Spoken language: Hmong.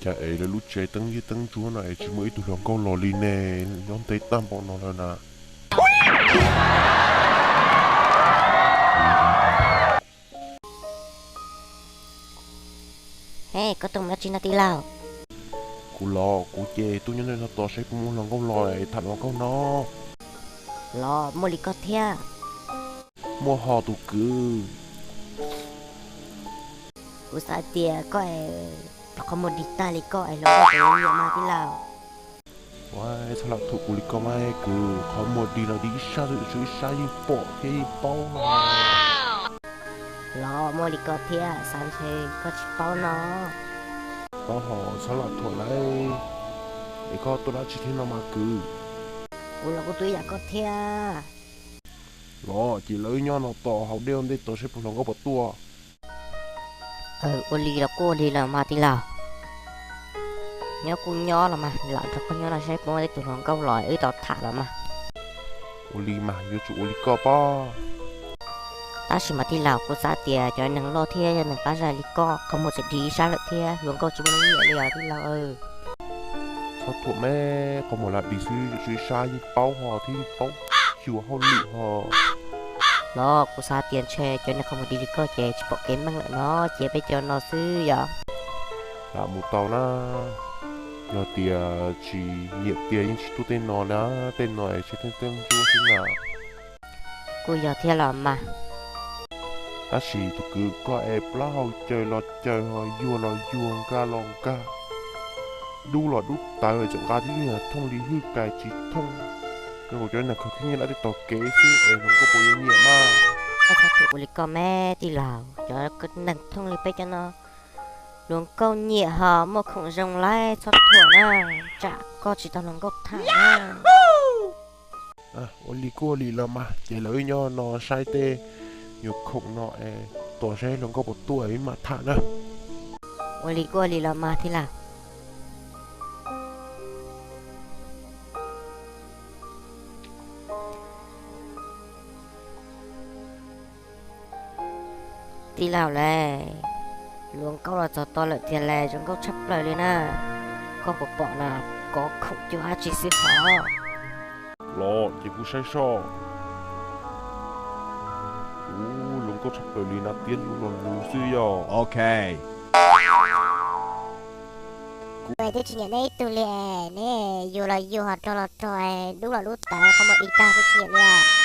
Cas es lawv lub tsev teeb liab teeb ntsuab no es tsis muaj ib tug hluas nkauj los li ne, nyob ntev tag npaum no lawm na. He, koj tuaj mus dab tsi no tij laug? Kuv los kuv ces tuaj nyob ntawm no tos saib puas muaj hluas nkauj los tham hluas nkauj no. Los muaj li koj thiab. Muaj ho tus kwv. Kuv xav tias koj es qhov muag dig tag li koj es hluas nkauj puas yuav nyiam mas tij laug. Ua, txhob lam thuam kuv li koj mas kwv, qhov muag dig los dig ib sab xwb, ib sab yeej pom thiab yeej paub no. Los muaj li koj thiab, xav ntshe koj tsis paub no. Paub ho txhob lam thuam lawm. Es koj tuaj dab tsi thiab no mas kwv? Kuv los kuj tuaj ib yam koj thiab. Los ces lawv nyob no tos haus dej ua ntej tos saib puas hluas nkauj puas tuaj. Ua li los kuj ua li los mas tij laug. Nyob kuj nyob los mas, lam nrog koj nyob no saib puas muaj tej tus hluas nkauj los wb tau tham los mas. Ua li mas yuav tsum ua li koj pob. Tab sis mas tij laug, kuv xav tias cov neeg loj thiab yog neeg qab zaj li koj, qhov muag txawm dig ib sab lawm thiab hluas nkauj tsis muaj nyiam li os tij laug. Txhob thuam me, qhov muag lam dig xwb, ib sab yeej paub ho thiab yeej paub xyuas hauj lwm ho. Los kuv xav tias ntshe cov neeg qhov muag dig li koj ces tsis pom kev meej lawm no, ces peb cov no xwb yom. Lam mus tau na, yog tias tsis nyiam tiag yeej tsis tuaj tej no na, tej no es tseem teeb teeb ntsuab xwb na. Kuj yog thiab los mas. Tab sis tus kwv koj es plaub hau caws los caws ho yuag los yuag nkag los nkag, dub los dub tawv tseem nqa tib lub niag thooj li hwj kais tsis thooj, zoo nkaus cov neeg khaws khib nyiab lam tej tog kev xwb es hluas nkauj puas yuav nyiam mas. Koj txhob thuam kuv li koj me tij laug, cov neeg thooj li peb cov no hluas nkauj nyiam ho muaj khoom zoo lawm, txhob thuam na, tsam koj tsis tau hluas nkauj tham na. Ua li kuj ua li los mas, ces lawv wb nyob no saib tej nyuag khoom no es tos saib hluas nkauj puas tuaj wb mam tham na. Ua li kuj ua li los mas tij laug. Tij laug le, hluas nkauj los txog to lawm tiag le, zoo nkauj tshaj plaws li na. Koj puas pom na, kov khoom cuab dab tsi xwb hov. Los ces kuv saib soj. Ub, hluas nkauj tshaj plaws li na, tiab lus los lus xwb yog. Ok. Kuv twb tsis nyiam neb ib tug li, neb yuag los yuag ho rog los rog, dub los dub tawv, qhov muag dig tag kuv tsis nyiam li.